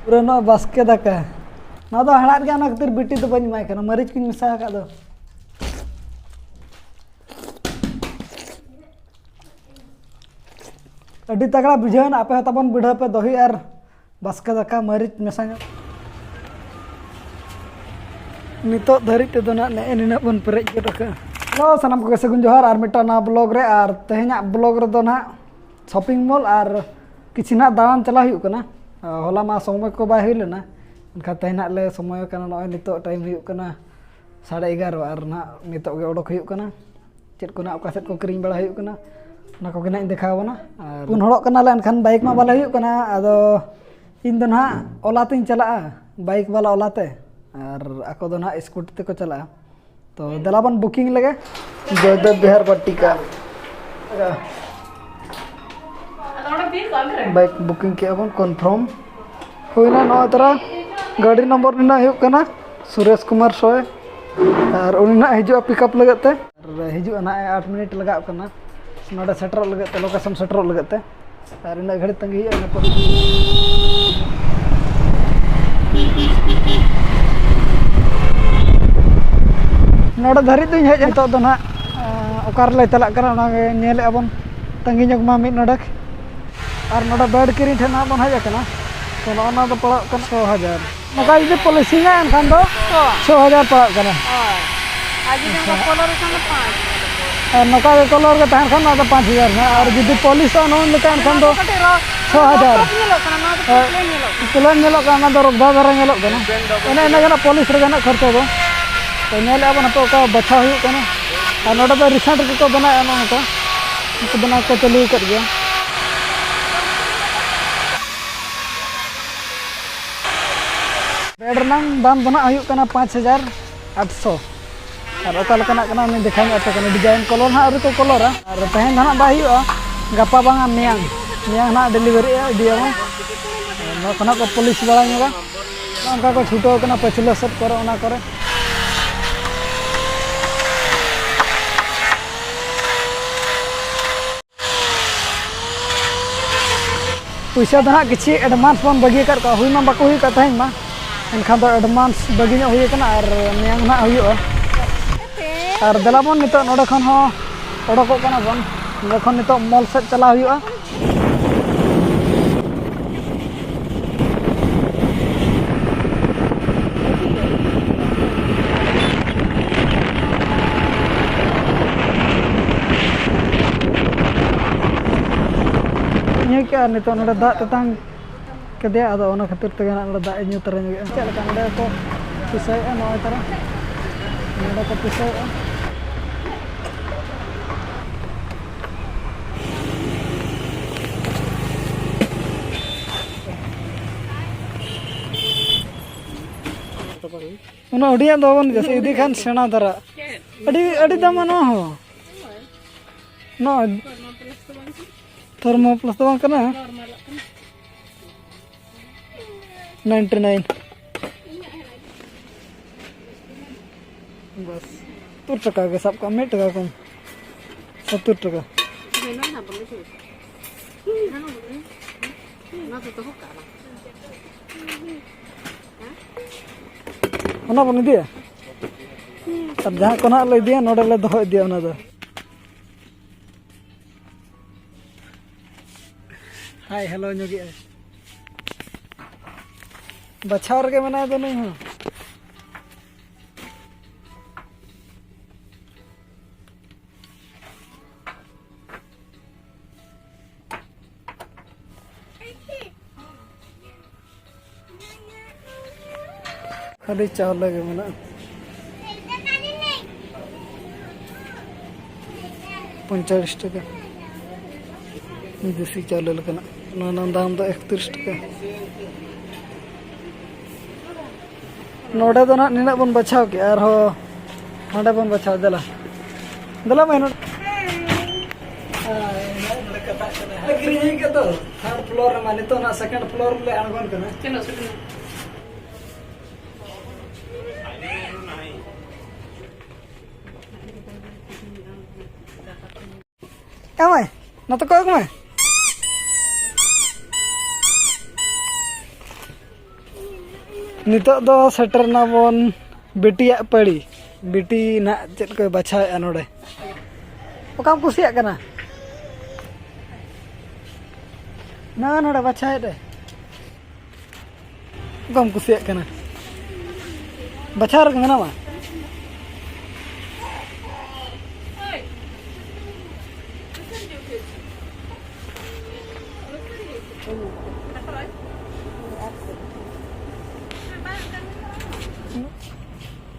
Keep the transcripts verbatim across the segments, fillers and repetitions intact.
ᱯᱩᱨᱟᱹ ᱱᱚᱣᱟ ᱵᱟᱥᱠᱮ ᱫᱟᱠᱟ᱾ ᱱᱚᱣᱟ ᱫᱚ ᱦᱟᱲᱦᱟᱫ ᱜᱮᱭᱟ, ᱚᱱᱟ ᱠᱷᱟᱹᱛᱤᱨ ᱵᱤᱴᱤ ᱫᱚ ᱵᱟᱹᱧ ᱮᱢᱟᱭ ᱠᱟᱱᱟ, ᱢᱟᱹᱨᱤᱪ ᱠᱚᱧ ᱢᱮᱥᱟ ᱟᱠᱟᱫ ᱫᱚ᱾ ᱟᱹᱰᱤ ᱛᱟᱜᱲᱟ ᱵᱩᱡᱷᱟᱹᱣ ᱮᱱᱟ, ᱟᱯᱮ ᱦᱚᱸ ᱛᱟᱵᱚᱱ ᱵᱤᱰᱷᱟᱹᱣ ᱯᱮ ᱫᱚᱦᱤ ᱟᱨ ᱵᱟᱥᱠᱮ ᱫᱟᱠᱟ ᱢᱟᱹᱨᱤᱪ ᱢᱮᱥᱟ ᱧᱚᱜ᱾ ᱱᱤᱛᱚᱜ ᱫᱷᱟᱹᱨᱤᱡ ᱛᱮᱫᱚ ᱱᱟᱜ ᱱᱮᱜᱼᱮ ᱱᱤᱱᱟᱹᱜ ᱵᱚᱱ ᱯᱮᱨᱮᱡ ᱜᱚᱫ ᱟᱠᱟᱫᱼᱟ᱾ ᱦᱮᱞᱳ, ᱥᱟᱱᱟᱢ ᱠᱚᱜᱮ ᱥᱟᱹᱜᱩᱱ ᱡᱚᱦᱟᱨ ᱟᱨ ᱢᱤᱫᱴᱟᱝ ᱱᱟᱣᱟ ᱵᱞᱚᱜ ᱨᱮ᱾ ᱟᱨ ᱛᱮᱦᱮᱧᱟᱜ ᱵᱞᱚᱜ ᱨᱮᱫᱚ ᱱᱟᱜ ᱥᱚᱯᱤᱝ ᱢᱚᱞ ᱟᱨ ᱠᱤᱪᱷᱩ ᱱᱟᱜ ᱫᱟᱬᱟᱱ ᱪᱟᱞᱟᱣ ᱦᱩᱭᱩᱜ ᱠᱟᱱᱟ᱾ ᱦᱚᱞᱟ ᱢᱟ ᱥᱚᱢᱚᱭ ᱠᱚ ᱵᱟᱭ ᱦᱩᱭ ᱞᱮᱱᱟ, ᱮᱱᱠᱷᱟᱱ ᱛᱮᱦᱮᱧ ᱱᱟᱜ ᱞᱮ ᱥᱚᱢᱚᱭ ᱠᱟᱱᱟ᱾ ᱱᱚᱜᱼᱚᱭ ᱱᱤᱛᱚᱜ ᱴᱟᱭᱤᱢ ᱦᱩᱭᱩᱜ ᱠᱟᱱᱟ ᱥᱟᱲᱮ ᱮᱜᱟᱨᱚ, ᱟᱨ ᱱᱟᱜ ᱱᱤᱛᱚᱜ ᱜᱮ ᱚᱰᱚᱠ ᱦᱩᱭᱩᱜ ᱠᱟᱱᱟ᱾ ᱪᱮᱫ ᱠᱚ ᱱᱟᱜ ᱚᱠᱟ ᱥᱮᱫ ᱠᱚ ᱠᱤᱨᱤᱧ ᱵᱟᱲᱟ ᱦᱩᱭᱩᱜ ᱠᱟᱱᱟ, ᱚᱱᱟ ᱠᱚᱜᱮ ᱱᱟᱜ ᱤᱧ ᱫᱮᱠᱷᱟᱣ ᱟᱵᱚᱱᱟ᱾ ᱟᱨ ᱯᱩᱱ ᱦᱚᱲᱚᱜ ᱠᱟᱱᱟᱞᱮ, ᱮᱱᱠᱷᱟᱱ ᱵᱟᱭᱤᱠ ᱢᱟ ᱵᱟᱞᱮ ᱦᱩᱭᱩᱜ ᱠᱟᱱᱟ, ᱟᱫᱚ ᱤᱧ ᱫᱚ ᱱᱟᱜ ᱚᱞᱟ ᱛᱤᱧ ᱪᱟᱞᱟᱜᱼᱟ, ᱵᱟᱭᱤᱠ ᱵᱟᱞᱟ ᱚᱞᱟ ᱛᱮ, ᱟᱨ ᱟᱠᱚ ᱫᱚ ᱱᱟᱜ ᱥᱠᱩᱴᱤ ᱛᱮᱠᱚ ᱪᱟᱞᱟᱜᱼᱟ᱾ ᱛᱚ ᱫᱮᱞᱟ ᱵᱚᱱ ᱵᱩᱠᱤᱝ ᱞᱮᱜᱮ᱾ ᱡᱚᱭᱫᱮᱵ ᱵᱤᱦᱟᱨ ᱵᱟᱴᱤᱠᱟ᱾ ᱵᱟᱭᱤᱠ ᱵᱩᱠᱤᱝ ᱠᱮᱜᱼᱟ ᱵᱚᱱ, ᱠᱚᱱᱯᱷᱟᱨᱢ ᱦᱩᱭᱱᱟ᱾ ᱱᱚᱜᱼᱚᱭ ᱛᱚᱨᱟ ᱜᱟᱹᱰᱤ ᱱᱚᱢᱵᱚᱨ ᱨᱮᱱᱟᱜ ᱦᱩᱭᱩᱜ ᱠᱟᱱᱟ ᱥᱩᱨᱮᱥ ᱠᱩᱢᱟᱨ ᱥᱚᱭ, ᱟᱨ ᱩᱱᱤ ᱱᱟᱜ ᱦᱤᱡᱩᱜᱼᱟ ᱯᱤᱠᱟᱯ ᱞᱟᱹᱜᱤᱫ ᱛᱮ᱾ ᱟᱨ ᱦᱤᱡᱩᱜᱼᱟ ᱱᱟᱜ ᱟᱴ ᱢᱤᱱᱤᱴ ᱞᱟᱜᱟᱜ ᱠᱟᱱᱟ ᱱᱚᱰᱮ ᱥᱮᱴᱮᱨᱚᱜ ᱞᱟᱹᱜᱤᱫ ᱛᱮ, ᱞᱳᱠᱮᱥᱚᱱ ᱥᱮᱴᱮᱨᱚᱜ ᱞᱟᱹᱜᱤᱫ ᱛᱮ᱾ ᱟᱨ ᱤᱱᱟᱹᱜ ᱜᱷᱟᱹᱲᱤᱡ ᱛᱟᱺᱜᱤ ᱦᱩᱭᱩᱜᱼᱟ, ᱤᱱᱟᱹ ᱯᱚᱨ ᱱᱚᱰᱮ ᱫᱷᱟᱹᱨᱤᱡ ᱫᱚᱧ ᱦᱮᱡ ᱮᱱ᱾ ᱱᱤᱛᱚᱜ ᱫᱚ ᱱᱟᱜ, ᱮᱸ, ᱚᱠᱟ ᱨᱮᱞᱮ ᱪᱟᱞᱟᱜ ᱠᱟᱱᱟ, ᱚᱱᱟᱜᱮ ᱧᱮᱞᱮᱫᱼᱟ ᱵᱚᱱ᱾ ᱛᱟᱺᱜᱤ ᱧᱚᱜ ᱢᱟ ᱢᱤᱫ ᱱᱚᱰᱮᱠ᱾ ᱟᱨ ᱱᱚᱰᱮ ᱵᱮᱰ ᱠᱤᱨᱤᱧ ᱴᱷᱮᱱ ᱱᱟᱜ ᱵᱚᱱ ᱦᱮᱡ ᱟᱠᱟᱱᱟ᱾ ᱛᱚ, ᱱᱚᱜᱼᱚ ᱱᱚᱣᱟ ᱫᱚ ᱯᱟᱲᱟᱜ ᱠᱟᱱᱟ ᱪᱷᱚ ᱦᱟᱡᱟᱨ᱾ ᱱᱚᱝᱠᱟ ᱡᱩᱫᱤ ᱯᱚᱞᱤᱥᱤᱝᱟ, ᱮᱱᱠᱷᱟᱱ ᱫᱚ ᱪᱷᱚ ᱦᱟᱡᱟᱨ ᱯᱟᱲᱟᱜ ᱠᱟᱱᱟ᱾ ᱦᱳᱭ᱾ ᱟᱨ ᱡᱩᱫᱤ ᱚᱱᱠᱟ ᱠᱚᱞᱚᱨ ᱠᱷᱟᱱ ᱫᱚ ᱯᱟᱸᱪ᱾ ᱟᱨ ᱱᱚᱝᱠᱟ ᱜᱮ ᱠᱚᱞᱚᱨ ᱜᱮ ᱛᱟᱦᱮᱱ ᱠᱷᱟᱱ, ᱱᱚᱣᱟ ᱫᱚ ᱯᱟᱸᱪ ᱦᱟᱡᱟᱨ ᱱᱟᱜ᱾ ᱟᱨ ᱡᱩᱫᱤ ᱯᱚᱞᱤᱥᱚᱜᱼᱟ ᱱᱚᱜᱼᱚ ᱱᱚᱝᱠᱟ, ᱮᱱᱠᱷᱟᱱ ᱫᱚ ᱠᱟᱹᱴᱤᱡ ᱨᱚ-, ᱪᱷᱚ ᱦᱟᱡᱟᱨ᱾ ᱨᱚ-, ᱧᱮᱞᱚᱜ ᱠᱟᱱᱟ, ᱱᱚᱣᱟ ᱫᱚ ᱦᱳᱭ᱾ ᱯᱞᱮᱱ ᱧᱮᱞᱚᱜ ᱠᱟᱱᱟ᱾ ᱯᱞᱮᱱ ᱧᱮᱞᱚᱜ ᱠᱟᱱᱟ, ᱚᱱᱟ ᱫᱚ ᱨᱚᱜᱽᱫᱟ ᱫᱷᱟᱨᱟ ᱧᱮᱞᱚᱜ ᱠᱟᱱᱟ᱾ ᱮᱱᱮ ᱤᱱᱟᱹ ᱜᱮ ᱱᱟᱜ ᱯᱚᱞᱤᱥ ᱨᱮᱜᱮ ᱱᱟᱜ ᱠᱷᱚᱨᱪᱟ ᱫᱚ᱾ ᱛᱚ, ᱧᱮᱞᱮᱫᱼᱟ ᱵᱚᱱ ᱦᱟᱯᱮ ᱚᱠᱟ ᱵᱟᱪᱷᱟᱣ ᱦᱩᱭᱩᱜ ᱠᱟᱱᱟ᱾ ᱟᱨ ᱱᱚᱰᱮ ᱫᱚ ᱨᱤᱥᱮᱱᱴ ᱜᱮᱠᱚ ᱵᱮᱱᱟᱣᱮᱫᱼᱟ, ᱱᱚᱜᱼᱚ ᱱᱚᱝᱠᱟ᱾ ᱩᱱᱠᱩ ᱵᱮᱱᱟᱣ ᱠᱚ ᱪᱟᱹᱞᱩ ᱟᱠᱟᱫ ᱜᱮᱭᱟ᱾ ᱵᱮᱰ ᱨᱮᱱᱟᱝ ᱫᱟᱢ ᱫᱚ ᱱᱟᱜ ᱦᱩᱭᱩᱜ ᱠᱟᱱᱟ ᱯᱟᱸᱪ ᱦᱟᱡᱟᱨ ᱟᱴᱥᱚ᱾ ᱟᱨ ᱚᱠᱟ ᱞᱮᱠᱟᱱᱟᱜ ᱠᱟᱱᱟ, ᱩᱱᱤ ᱫᱮᱠᱷᱟᱣ ᱧᱚᱜ ᱟᱯᱮ ᱠᱟᱱᱟ᱾ ᱰᱤᱡᱟᱭᱤᱱ ᱠᱚᱞᱚᱨ ᱦᱟᱸᱜ ᱟᱹᱣᱨᱤ ᱠᱚ ᱠᱚᱞᱚᱨᱟ᱾ ᱟᱨ ᱛᱮᱦᱮᱧ ᱫᱚ ᱱᱟᱜ ᱵᱟᱭ ᱦᱩᱭᱩᱜᱼᱟ, ᱜᱟᱯᱟ ᱵᱟᱝᱟ ᱢᱮᱭᱟᱝ᱾ ᱢᱮᱭᱟᱝ ᱱᱟᱜ ᱰᱮᱞᱤᱵᱷᱟᱨᱤᱜᱼᱟ, ᱤᱫᱤᱭᱟᱵᱚᱱ᱾ ᱱᱚᱣᱟ ᱠᱷᱚᱱᱟᱜ ᱠᱚ ᱯᱚᱞᱤᱥ ᱵᱟᱲᱟ ᱧᱚᱜᱟ᱾ ᱚᱱᱠᱟ ᱠᱚ ᱪᱷᱩᱴᱟᱹᱣ ᱠᱟᱱᱟ ᱯᱟᱹᱪᱷᱞᱟᱹ ᱥᱮᱫ ᱠᱚᱨᱮ, ᱚᱱᱟ ᱠᱚᱨᱮ᱾ ᱯᱚᱭᱥᱟ ᱫᱚ ᱱᱟᱦᱟᱜ ᱠᱤᱪᱷᱤ advance ᱵᱚᱱ ᱵᱟᱹᱜᱤ ᱟᱠᱟᱫ ᱠᱚᱣᱟ, ᱦᱩᱭ ᱢᱟ ᱵᱟᱠᱚ ᱦᱩᱭ ᱟᱠᱟᱫ ᱛᱮᱦᱮᱧ ᱢᱟ, ᱮᱱᱠᱷᱟᱱ ᱫᱚ advance ᱵᱟᱹᱜᱤ ᱧᱚᱜ ᱦᱩᱭ ᱟᱠᱟᱱᱟ ᱟᱨ ᱢᱮᱭᱟᱝ ᱱᱟᱦᱟᱜ ᱦᱩᱭᱩᱜᱼᱟ᱾ ᱟᱨ ᱫᱮᱞᱟ ᱵᱚᱱ ᱱᱤᱛᱚᱜ ᱱᱚᱰᱮ ᱠᱷᱚᱱ ᱦᱚᱸ ᱚᱰᱚᱠᱚᱜ ᱠᱟᱱᱟ ᱵᱚᱱ, ᱱᱚᱰᱮ ᱠᱷᱚᱱ ᱱᱤᱛᱚᱜ mall ᱥᱮᱫ ᱪᱟᱞᱟᱣ ᱦᱩᱭᱩᱜᱼᱟ᱾ ᱧᱩ ᱠᱮᱜᱼᱟ, ᱱᱤᱛᱚᱜ ᱱᱚᱰᱮ ᱫᱟᱜ ᱛᱮᱛᱟᱝ ᱠᱮᱫᱮᱭᱟ, ᱟᱫᱚ ᱚᱱᱟ ᱠᱷᱟᱹᱛᱤᱨ ᱛᱮᱜᱮ ᱱᱟᱜ ᱱᱚᱰᱮ ᱫᱟᱜ ᱮ ᱧᱩ ᱛᱚᱨᱟ ᱧᱚᱜᱮᱜᱼᱟ᱾ ᱪᱮᱫ ᱞᱮᱠᱟ ᱱᱚᱰᱮ ᱠᱚ ᱯᱚᱭᱥᱟᱭᱮᱫᱼᱟ, ᱱᱚᱜᱼᱚᱭ ᱛᱟᱨᱟ ᱱᱚᱰᱮ ᱠᱚ ᱯᱚᱭᱥᱟᱭᱮᱫᱼᱟ᱾ ᱩᱱᱟᱹᱜ ᱦᱩᱰᱤᱧᱟᱜ ᱫᱚ ᱵᱟᱵᱚᱱ ᱤᱫᱤᱭᱟ ᱥᱮ, ᱤᱫᱤ ᱠᱷᱟᱱ ᱥᱮᱬᱟ ᱫᱷᱟᱨᱟ᱾ ᱟᱹᱰᱤ, ᱟᱹᱰᱤ ᱫᱟᱢᱟ ᱱᱚᱣᱟ ᱦᱚᱸ᱾ ᱱᱚᱣᱟ ᱛᱷᱟᱨᱢᱳᱯᱞᱟᱥ ᱫᱚ ᱵᱟᱝ ᱠᱟᱱᱟ᱾ ninety nine᱾ ᱵᱟᱥ, ᱥᱚᱛᱛᱚᱨ ᱴᱟᱠᱟ ᱜᱮ ᱥᱟᱵ ᱠᱟᱜ ᱢᱮ, ᱢᱤᱫ ᱴᱟᱠᱟ ᱠᱚᱢ᱾ ᱥᱚᱛᱛᱚᱨ ᱴᱟᱠᱟ᱾ ᱚᱱᱟ ᱵᱚᱱ ᱤᱫᱤᱭᱟ᱾ ᱟᱨ ᱡᱟᱦᱟᱸ ᱠᱚ ᱱᱟᱦᱟᱜ ᱞᱮ ᱤᱫᱤᱭᱟ, ᱱᱚᱰᱮ ᱞᱮ ᱫᱚᱦᱚ ᱤᱫᱤᱭᱟ ᱚᱱᱟ ᱫᱚ᱾ ᱦᱟᱭ ᱦᱮᱞᱳ ᱧᱚᱜᱮᱜᱼᱟᱭ᱾ ᱵᱟᱪᱷᱟᱣ ᱨᱮᱜᱮ ᱢᱮᱱᱟᱭ ᱫᱚ ᱱᱩᱭ ᱦᱚᱸ᱾ ᱠᱷᱟᱹᱞᱤ ᱪᱟᱣᱞᱮ ᱜᱮ ᱢᱮᱱᱟᱜᱼᱟ᱾ ᱯᱚᱧᱪᱟᱥ ᱴᱟᱠᱟ᱾ ᱫᱮᱥᱤ ᱪᱟᱣᱞᱮ ᱞᱮᱠᱟᱱᱟᱜ᱾ ᱱᱚᱣᱟ ᱨᱮᱱᱟᱜ ᱫᱟᱢ ᱫᱚ ᱮᱠᱛᱨᱤᱥ ᱴᱟᱠᱟ᱾ ᱱᱚᱰᱮ ᱫᱚ ᱱᱟᱜ ᱱᱤᱱᱟᱹᱜ ᱵᱚᱱ ᱵᱟᱪᱷᱟᱣ ᱠᱮᱜᱼᱟ, ᱟᱨᱦᱚᱸ ᱦᱟᱸᱰᱮ ᱵᱚᱱ ᱵᱟᱪᱷᱟᱣ᱾ ᱫᱮᱞᱟ, ᱫᱮᱞᱟ ᱢᱟᱹᱭ, ᱱᱚᱰᱮ᱾ ᱟᱨ ᱱᱚᱰᱮ ᱠᱟᱛᱷᱟᱜ ᱠᱟᱱᱟ᱾ ᱟᱹᱠᱷᱨᱤᱧ ᱦᱩᱭ ᱠᱮᱫ ᱫᱚ᱾ Third floor ᱨᱮᱢᱟ, ᱱᱤᱛᱚᱜ ᱱᱟᱜ second floor ᱨᱮᱞᱮ ᱟᱬᱜᱚᱱ ᱠᱟᱱᱟ᱾ ᱪᱚᱞᱚ, ᱥᱩᱵᱤᱫᱷᱟ᱾ ᱮ ᱢᱟᱹᱭ, ᱱᱚᱛᱮ ᱠᱚᱭᱚᱜ ᱢᱮ᱾ ᱱᱤᱛᱚᱜ ᱫᱚ ᱥᱮᱴᱮᱨ ᱱᱟᱵᱚᱱ ᱵᱤᱴᱤᱭᱟᱜ ᱯᱟᱹᱲᱤ᱾ ᱵᱤᱴᱤ ᱱᱟᱜ ᱪᱮᱫ ᱠᱚᱭ ᱵᱟᱪᱷᱟᱣᱮᱫᱼᱟ ᱱᱚᱰᱮ᱾ ᱚᱠᱟᱢ ᱠᱩᱥᱤᱭᱟᱜ ᱠᱟᱱᱟ? ᱱᱟ ᱱᱚᱰᱮ ᱵᱟᱪᱷᱟᱣᱮᱫ ᱨᱮ᱾ ᱚᱠᱟᱢ ᱠᱩᱥᱤᱭᱟᱜ ᱠᱟᱱᱟ? ᱵᱟᱪᱷᱟᱣ ᱨᱮᱜᱮ ᱢᱮᱱᱟᱢᱟ᱾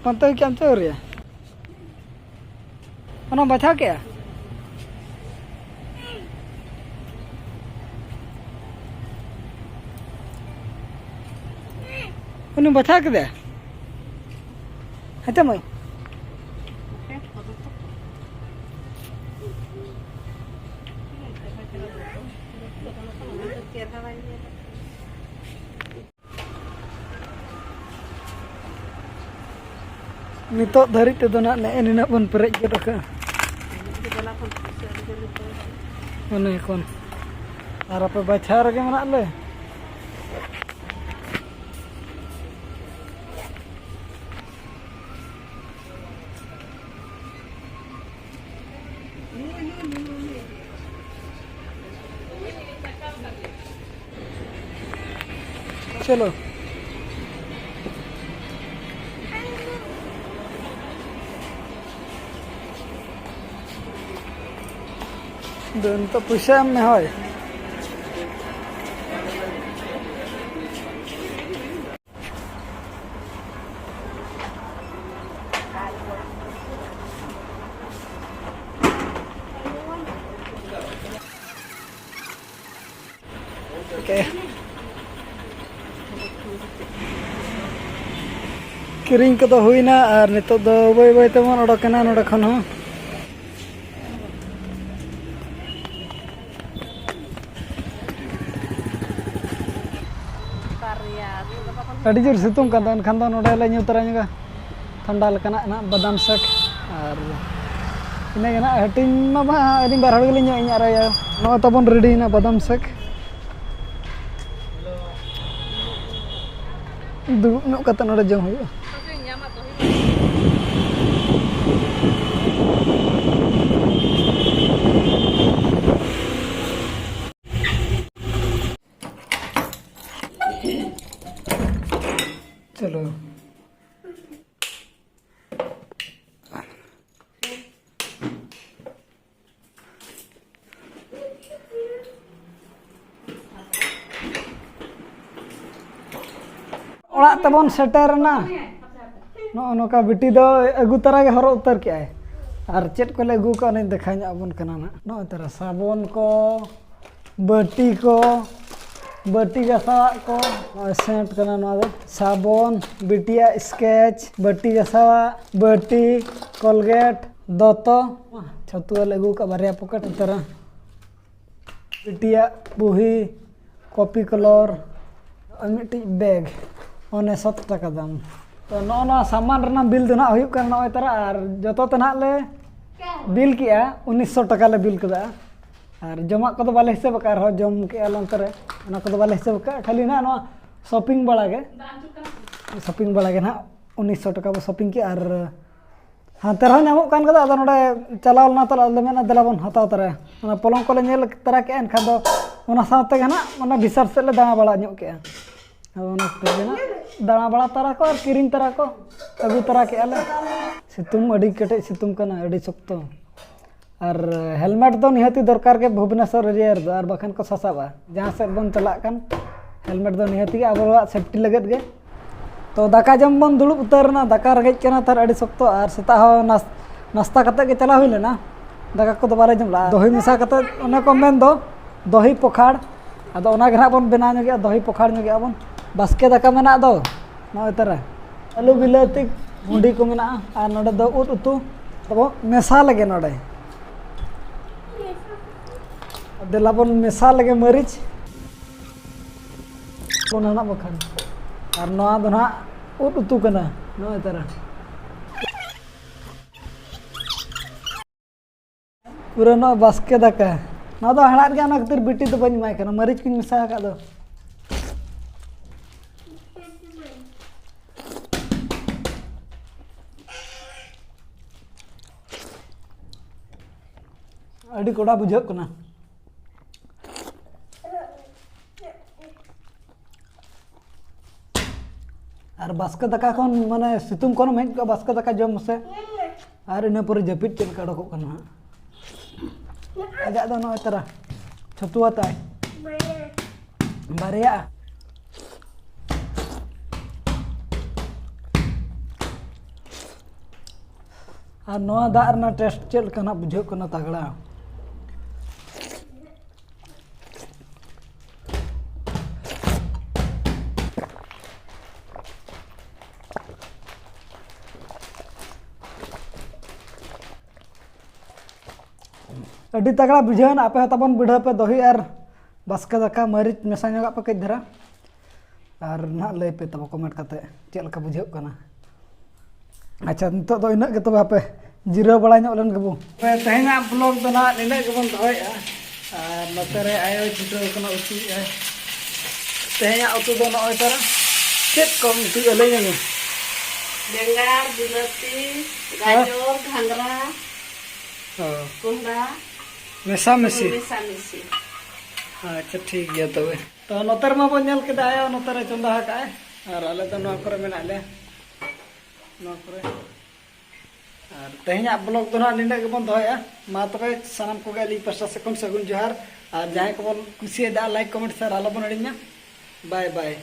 ᱯᱟᱱᱛᱮ ᱦᱩᱭ ᱠᱮᱜ ᱟᱢ ᱪᱮᱫ ᱟᱹᱣᱨᱤᱭᱟ? ᱚᱱᱟᱢ ᱵᱟᱪᱷᱟᱣ ᱠᱮᱜᱼᱟ? ᱩᱱᱤᱢ ᱵᱟᱪᱷᱟᱣ ᱠᱮᱫᱟ? ᱦᱮᱸᱪᱚ ᱢᱟᱹᱭ᱾ ᱱᱤᱛᱚᱜ ᱫᱷᱟᱹᱨᱤᱡ ᱛᱮᱫᱚ ᱱᱟᱜ ᱱᱮᱜᱼᱮ ᱱᱤᱱᱟᱹᱜ ᱵᱚᱱ ᱯᱮᱨᱮᱡ ᱜᱚᱫ ᱟᱠᱟᱫᱼᱟ᱾ ᱚᱱᱮ ᱠᱷᱚᱱ᱾ ᱟᱨ ᱟᱯᱮ ᱵᱟᱪᱷᱟᱣ ᱨᱮᱜᱮ ᱢᱮᱱᱟᱜ ᱞᱮ᱾ ᱪᱚᱞᱚ᱾ ᱫᱩ, ᱱᱤᱛᱚᱜ ᱯᱚᱭᱥᱟ ᱮᱢ ᱢᱮ, ᱦᱳᱭ᱾ ᱳᱠᱮ᱾ ᱠᱤᱨᱤᱧ ᱠᱚᱫᱚ ᱦᱩᱭᱱᱟ ᱟᱨ ᱱᱤᱛᱚᱜ ᱫᱚ ᱵᱟᱹᱭ ᱵᱟᱹᱭ ᱛᱮᱵᱚᱱ ᱚᱰᱚᱠᱮᱱᱟ ᱱᱚᱰᱮ ᱠᱷᱚᱱ ᱦᱚᱸ᱾ ᱟᱹᱰᱤ ᱡᱳᱨ ᱥᱤᱛᱩᱝ ᱠᱟᱱ ᱫᱚ, ᱮᱱᱠᱷᱟᱱ ᱫᱚ ᱱᱚᱰᱮ ᱞᱮ ᱧᱩ ᱛᱚᱨᱟ ᱧᱚᱜᱟ ᱴᱷᱟᱱᱰᱟ ᱞᱮᱠᱟᱱᱟᱜ ᱦᱮᱱᱟᱜ ᱵᱟᱫᱟᱢ ᱥᱮᱠ᱾ ᱟᱨ ᱤᱱᱟᱹ ᱜᱮ ᱱᱟᱜ ᱦᱟᱹᱴᱤᱧ ᱢᱟ ᱵᱟᱝ, ᱟᱹᱞᱤᱧ ᱵᱟᱨ ᱦᱚᱲ ᱜᱮᱞᱤᱧ ᱧᱩ, ᱤᱧ ᱟᱨ ᱟᱭᱳ᱾ ᱱᱚᱜᱼᱚᱭ ᱛᱟᱵᱚᱱ ᱨᱮᱰᱤᱭᱮᱱᱟ ᱵᱟᱫᱟᱢ ᱥᱮᱠ᱾ ᱫᱩᱲᱩᱵ ᱧᱚᱜ ᱠᱟᱛᱮ ᱱᱚᱰᱮ ᱡᱚᱢ ᱦᱩᱭᱩᱜᱼᱟ᱾ ᱪᱚᱞᱚ᱾ ᱚᱲᱟᱜ ᱛᱮᱵᱚᱱ ᱥᱮᱴᱮᱨᱮᱱᱟ᱾ ᱱᱚᱜᱼᱚ ᱱᱚᱝᱠᱟ ᱵᱤᱴᱤ ᱫᱚ ᱟᱹᱜᱩ ᱛᱟᱨᱟ ᱜᱮ ᱦᱚᱨᱚᱜ ᱩᱛᱟᱹᱨ ᱠᱮᱜᱼᱟᱭ᱾ ᱟᱨ ᱪᱮᱫ ᱠᱚᱞᱮ ᱟᱹᱜᱩ ᱠᱟᱜᱼᱟ, ᱚᱱᱟᱧ ᱫᱮᱠᱷᱟᱣ ᱧᱚᱜ ᱟᱵᱚᱱ ᱠᱟᱱᱟ ᱱᱟᱜ᱾ ᱱᱚᱜᱼᱚᱭ ᱛᱟᱨᱟ ᱥᱟᱵᱚᱱ ᱠᱚ, ᱵᱟᱹᱴᱤ ᱠᱚ, ᱵᱟᱹᱴᱤ ᱜᱟᱥᱟᱣᱟᱜ ᱠᱚ, ᱱᱚᱜᱼᱚᱭ ᱥᱮᱱᱴ ᱠᱟᱱᱟ ᱱᱚᱣᱟ ᱫᱚ, ᱥᱟᱵᱚᱱ, ᱵᱤᱴᱤᱭᱟᱜ ᱥᱠᱮᱪ, ᱵᱟᱹᱴᱤ ᱜᱟᱥᱟᱣᱟᱜ, ᱵᱟᱹᱴᱤ, ᱠᱚᱞᱜᱮᱴ, ᱫᱚᱛᱚ, ᱪᱷᱟᱹᱛᱩᱣᱟᱞᱮ ᱟᱹᱜᱩ ᱠᱟᱜᱼᱟ ᱵᱟᱨᱭᱟ ᱯᱚᱠᱮᱴ ᱩᱛᱟᱹᱨᱟ᱾ ᱵᱤᱴᱤᱭᱟᱜ ᱵᱩᱦᱤ, ᱠᱚᱯᱤ ᱠᱚᱞᱚᱨ, ᱟᱨ ᱢᱤᱫᱴᱤᱡ ᱵᱮᱜᱽ, ᱚᱱᱮ ᱥᱟᱛ ᱴᱟᱠᱟ ᱫᱟᱢ᱾ ᱛᱚ, ᱱᱚᱜᱼᱚ ᱱᱚᱣᱟ ᱥᱟᱢᱟᱱ ᱨᱮᱱᱟᱜ ᱵᱤᱞ ᱫᱚ ᱱᱟᱜ ᱦᱩᱭᱩᱜ ᱠᱟᱱᱟ ᱱᱚᱜᱼᱚᱭ ᱛᱟᱨᱟ, ᱟᱨ ᱡᱚᱛᱚ ᱛᱮ ᱱᱟᱜ ᱞᱮ ᱵᱤᱞ ᱠᱮᱜᱼᱟ, ᱩᱱᱤᱥᱥᱚ ᱴᱟᱠᱟ ᱞᱮ ᱵᱤᱞ ᱠᱮᱫᱟ᱾ ᱟᱨ ᱡᱚᱢᱟᱜ ᱠᱚᱫᱚ ᱵᱟᱞᱮ ᱦᱤᱥᱟᱹᱵ ᱟᱠᱟᱫ ᱨᱮᱦᱚᱸ, ᱡᱚᱢ ᱠᱮᱜᱼᱟ ᱞᱮ ᱚᱱᱛᱮ ᱨᱮ, ᱚᱱᱟ ᱠᱚᱫᱚ ᱵᱟᱞᱮ ᱦᱤᱥᱟᱹᱵ ᱟᱠᱟᱫ, ᱠᱷᱟᱹᱞᱤ ᱱᱟᱜ ᱱᱚᱣᱟ ᱥᱚᱯᱤᱝ ᱵᱟᱲᱟ ᱜᱮ, ᱥᱚᱯᱤᱝ ᱵᱟᱲᱟ ᱜᱮ ᱱᱟᱜ ᱩᱱᱤᱥᱥᱚ ᱴᱟᱠᱟ ᱵᱚ ᱥᱚᱯᱤᱝ ᱠᱮᱜᱼᱟ᱾ ᱟᱨ ᱦᱟᱱᱛᱮ ᱨᱮᱦᱚᱸ ᱧᱟᱢᱚᱜ ᱠᱟᱱ ᱜᱮᱫᱚ, ᱟᱫᱚ ᱱᱚᱰᱮ ᱪᱟᱞᱟᱣ ᱞᱮᱱᱟ ᱛᱟᱦᱞᱮ, ᱟᱫᱚ ᱞᱮ ᱢᱮᱱᱟ ᱫᱮᱞᱟ ᱵᱚᱱ ᱦᱟᱛᱟᱣ ᱛᱚᱨᱟᱭᱟ᱾ ᱚᱱᱟ ᱯᱚᱞᱚᱝ ᱠᱚᱞᱮ ᱧᱮᱞ ᱛᱚᱨᱟ ᱠᱮᱜᱼᱟ, ᱮᱱᱠᱷᱟᱱ ᱫᱚ ᱚᱱᱟ ᱥᱟᱶ ᱛᱮᱜᱮ ᱱᱟᱜ ᱚᱱᱟ ᱵᱤᱥᱟᱞ ᱥᱮᱫ ᱞᱮ ᱫᱟᱬᱟ ᱵᱟᱲᱟ ᱧᱚᱜ ᱠᱮᱜᱼᱟ᱾ ᱟᱫᱚ ᱚᱱᱟ ᱠᱷᱟᱹᱛᱤᱨ ᱜᱮ ᱱᱟᱜ ᱫᱟᱬᱟ ᱵᱟᱲᱟ ᱛᱟᱨᱟ ᱠᱚ ᱟᱨ ᱠᱤᱨᱤᱧ ᱛᱟᱨᱟ ᱠᱚ ᱟᱹᱜᱩ ᱛᱚᱨᱟ ᱠᱮᱜᱼᱟ ᱞᱮ᱾ ᱥᱤᱛᱩᱝ ᱟᱹᱰᱤ ᱠᱮᱴᱮᱡ ᱥᱤᱛᱩᱝ ᱠᱟᱱᱟ, ᱟᱹᱰᱤ ᱥᱚᱠᱛᱚ᱾ ᱟᱨ ᱦᱮᱞᱢᱮᱴ ᱫᱚ ᱱᱤᱦᱟᱹᱛᱤ ᱫᱚᱨᱠᱟᱨ ᱜᱮ ᱵᱷᱩᱵᱽᱱᱮᱥᱚᱨ ᱮᱨᱤᱭᱟ ᱨᱮᱫᱚ, ᱟᱨ ᱵᱟᱠᱷᱟᱱ ᱠᱚ ᱥᱟᱥᱟᱵᱼᱟ᱾ ᱡᱟᱦᱟᱸ ᱥᱮᱫ ᱵᱚᱱ ᱪᱟᱞᱟᱜ ᱠᱟᱱ ᱦᱮᱞᱢᱮᱴ ᱫᱚ ᱱᱤᱦᱟᱹᱛᱤ ᱜᱮ ᱟᱵᱚᱣᱟᱜ ᱥᱮᱯᱴᱤ ᱞᱟᱹᱜᱤᱫ ᱜᱮ᱾ ᱛᱚ ᱫᱟᱠᱟ ᱡᱚᱢ ᱵᱚᱱ ᱫᱩᱲᱩᱵ ᱩᱛᱟᱹᱨ ᱮᱱᱟ, ᱫᱟᱠᱟ ᱨᱮᱸᱜᱮᱡ ᱠᱟᱱᱟ ᱛᱟᱨ ᱟᱹᱰᱤ ᱥᱚᱠᱛᱚ, ᱟᱨ ᱥᱮᱛᱟᱜ ᱦᱚᱸ ᱱᱟᱥ-, ᱱᱟᱥᱛᱟ ᱠᱟᱛᱮ ᱜᱮ ᱪᱟᱞᱟᱣ ᱦᱩᱭ ᱞᱮᱱᱟ, ᱫᱟᱠᱟ ᱠᱚᱫᱚ ᱵᱟᱞᱮ ᱡᱚᱢ ᱞᱮᱜᱼᱟ᱾ ᱫᱚᱦᱤ ᱢᱮᱥᱟ ᱠᱟᱛᱮ ᱚᱱᱮ ᱠᱚ ᱢᱮᱱ ᱫᱚ ᱫᱚᱦᱤ ᱯᱚᱠᱷᱟᱲ, ᱟᱫᱚ ᱚᱱᱟ ᱜᱮ ᱱᱟᱦᱟᱜ ᱵᱚᱱ ᱵᱮᱱᱟᱣ ᱧᱚᱜᱮᱜᱼᱟ, ᱫᱚᱦᱤ ᱯᱚᱠᱷᱟᱲ ᱧᱚᱜᱮᱜᱼᱟ ᱵᱚᱱ᱾ ᱵᱟᱥᱠᱮ ᱫᱟᱠᱟ ᱢᱮᱱᱟᱜ ᱫᱚ, ᱱᱚᱜᱼᱚᱭ ᱛᱟᱨᱟ ᱟᱹᱞᱩ ᱵᱤᱞᱟᱹᱛᱤ ᱵᱷᱩᱸᱰᱤ ᱠᱚ ᱢᱮᱱᱟᱜᱼᱟ, ᱟᱨ ᱱᱚᱰᱮ ᱫᱚ ᱩᱫ ᱩᱛᱩ ᱛᱟᱵᱚ ᱢᱮᱥᱟ ᱞᱮᱜᱮ ᱱᱚᱰᱮ᱾ ᱫᱮᱞᱟ ᱵᱚᱱ ᱢᱮᱥᱟ ᱞᱮᱜᱮ ᱢᱟᱹᱨᱤᱪ᱾ ᱚᱱᱟ ᱱᱟᱜ ᱵᱟᱠᱷᱟᱱ᱾ ᱟᱨ ᱱᱚᱣᱟ ᱫᱚ ᱱᱟᱜ ᱩᱫ ᱩᱛᱩ ᱠᱟᱱᱟ, ᱱᱚᱜᱼᱚᱭ ᱛᱟᱨᱟ᱾ ᱯᱩᱨᱟᱹ ᱱᱚᱣᱟ ᱵᱟᱥᱠᱮ ᱫᱟᱠᱟ᱾ ᱱᱚᱣᱟ ᱫᱚ ᱦᱟᱲᱦᱟᱫ ᱜᱮᱭᱟ, ᱚᱱᱟ ᱠᱷᱟᱹᱛᱤᱨ ᱵᱤᱴᱤ ᱫᱚ ᱵᱟᱹᱧ ᱮᱢᱟᱭ ᱠᱟᱱᱟ, ᱢᱟᱹᱨᱤᱪ ᱠᱚᱧ ᱢᱮᱥᱟ ᱟᱠᱟᱫ ᱫᱚ᱾ ᱟᱹᱰᱤ ᱠᱚᱰᱟ ᱵᱩᱡᱷᱟᱹᱜ ᱠᱟᱱᱟ᱾ ᱟᱨ ᱵᱟᱥᱠᱮ ᱫᱟᱠᱟ ᱠᱷᱚᱱ, ᱢᱟᱱᱮ, ᱥᱤᱛᱩᱝ ᱠᱷᱚᱱᱮᱢ ᱦᱮᱡ ᱠᱚᱜᱼᱟ, ᱵᱟᱥᱠᱮ ᱫᱟᱠᱟ ᱡᱚᱢ ᱢᱮᱥᱮ᱾ ᱟᱨ ᱤᱱᱟᱹ ᱯᱚᱨᱮ ᱡᱟᱹᱯᱤᱫ ᱪᱮᱫ ᱞᱮᱠᱟ ᱚᱰᱚᱠᱚᱜ ᱠᱟᱱᱟ ᱦᱟᱸᱜ᱾ ᱟᱡᱟᱜ ᱫᱚ ᱱᱚᱜᱼᱚᱭ ᱛᱟᱨᱟ ᱪᱷᱟᱹᱛᱩᱣᱟ ᱛᱟᱭ᱾ ᱵᱟᱨᱭᱟ᱾ ᱟᱨ ᱱᱚᱣᱟ ᱫᱟᱜ ᱨᱮᱱᱟᱜ ᱴᱮᱥᱴ ᱪᱮᱫ ᱞᱮᱠᱟ ᱱᱟᱜ ᱵᱩᱡᱷᱟᱹᱜ ᱠᱟᱱᱟ? ᱛᱟᱜᱲᱟ᱾ ᱟᱹᱰᱤ ᱛᱟᱜᱲᱟ ᱵᱩᱡᱷᱟᱹᱣ ᱮᱱᱟ᱾ ᱟᱯᱮ ᱦᱚᱸ ᱛᱟᱵᱚᱱ ᱵᱤᱰᱷᱟᱹᱣ ᱯᱮ ᱫᱚᱦᱤ ᱟᱨ ᱵᱟᱥᱠᱮ ᱫᱟᱠᱟ, ᱢᱟᱹᱨᱤᱪ ᱢᱮᱥᱟ ᱧᱚᱜᱟᱜ ᱯᱮ ᱠᱟᱹᱡ ᱫᱷᱟᱨᱟ᱾ ᱟᱨ ᱱᱟᱦᱟᱜ ᱞᱟᱹᱭ ᱯᱮ ᱛᱟᱵᱚ ᱠᱚᱢᱮᱱᱴ ᱠᱟᱛᱮ ᱪᱮᱫ ᱞᱮᱠᱟ ᱵᱩᱡᱷᱟᱹᱜ ᱠᱟᱱᱟ᱾ ᱟᱪᱪᱷᱟ, ᱱᱤᱛᱚᱜ ᱫᱚ ᱤᱱᱟᱹᱜ ᱜᱮ ᱛᱚᱵᱮ, ᱦᱟᱯᱮ ᱡᱤᱨᱟᱹᱣ ᱵᱟᱲᱟ ᱧᱚᱜ ᱞᱮᱱ ᱜᱮᱵᱚ᱾ ᱛᱚᱵᱮ ᱛᱮᱦᱮᱧᱟᱜ ᱵᱞᱚᱜ ᱫᱚ ᱱᱟᱦᱟᱜ ᱱᱤᱱᱟᱹᱜ ᱜᱮᱵᱚᱱ ᱫᱚᱦᱚᱭᱮᱫᱼᱟ᱾ ᱟᱨ ᱱᱚᱛᱮ ᱨᱮ ᱟᱭᱳᱭ ᱪᱷᱩᱴᱟᱹᱣ ᱠᱟᱱᱟ ᱩᱛᱩᱭᱮᱫᱼᱟᱭ᱾ ᱛᱮᱦᱮᱧᱟᱜ ᱩᱛᱩ ᱫᱚ ᱱᱚᱜᱼᱚᱭ ᱛᱟᱨᱟ ᱪᱮᱫ ᱠᱚᱢ ᱩᱛᱩᱭᱮᱫᱼᱟ, ᱞᱟᱹᱭ ᱧᱚᱜ ᱢᱮ᱾ ᱵᱮᱸᱜᱟᱲ, ᱵᱤᱞᱟᱹᱛᱤ, ᱦᱮᱸ? ᱜᱟᱡᱚᱨ, ᱜᱷᱟᱸᱜᱽᱨᱟ, ᱦᱚᱸ᱾ ᱠᱚᱸᱦᱰᱟ, ᱢᱮᱥᱟ ᱢᱮᱥᱤ᱾ ᱢᱮᱥᱟ ᱢᱮᱥᱤ᱾ ᱟᱪᱪᱷᱟ, ᱴᱷᱤᱠ ᱜᱮᱭᱟ ᱛᱚᱵᱮ᱾ ᱛᱚ, ᱱᱚᱛᱮ ᱨᱮᱢᱟ ᱵᱚᱱ ᱧᱮᱞ ᱠᱮᱫᱟ, ᱟᱭᱳ ᱱᱚᱛᱮ ᱨᱮ ᱪᱚᱸᱫᱟ ᱟᱠᱟᱫᱼᱟᱭ, ᱟᱨ ᱟᱞᱮ ᱫᱚ ᱱᱚᱣᱟ ᱠᱚᱨᱮ ᱢᱮᱱᱟᱜ ᱞᱮᱭᱟ, ᱱᱚᱣᱟ ᱠᱚᱨᱮ᱾ ᱟᱨ ᱛᱮᱦᱮᱧᱟᱜ ᱵᱞᱚᱜ ᱫᱚ ᱱᱟᱦᱟᱜ ᱱᱤᱱᱟᱹᱜ ᱜᱮᱵᱚᱱ ᱫᱚᱦᱚᱭᱮᱫᱼᱟ᱾ ᱢᱟ ᱛᱚᱵᱮ, ᱥᱟᱱᱟᱢ ᱠᱚᱜᱮ ᱟᱹᱞᱤᱧ ᱯᱟᱥᱴᱟ ᱥᱮᱫ ᱠᱷᱚᱱ ᱥᱟᱹᱜᱩᱱ ᱡᱚᱦᱟᱨ᱾ ᱟᱨ ᱡᱟᱦᱟᱸᱭ ᱠᱚᱵᱚᱱ ᱠᱩᱥᱤᱭᱟᱫᱟ, ᱞᱟᱭᱤᱠ, ᱠᱚᱢᱮᱱᱴ, ᱥᱮᱭᱟᱨ ᱟᱞᱚᱵᱚᱱ ᱦᱤᱲᱤᱧ ᱢᱟ᱾ ᱵᱟᱭ ᱵᱟᱭ᱾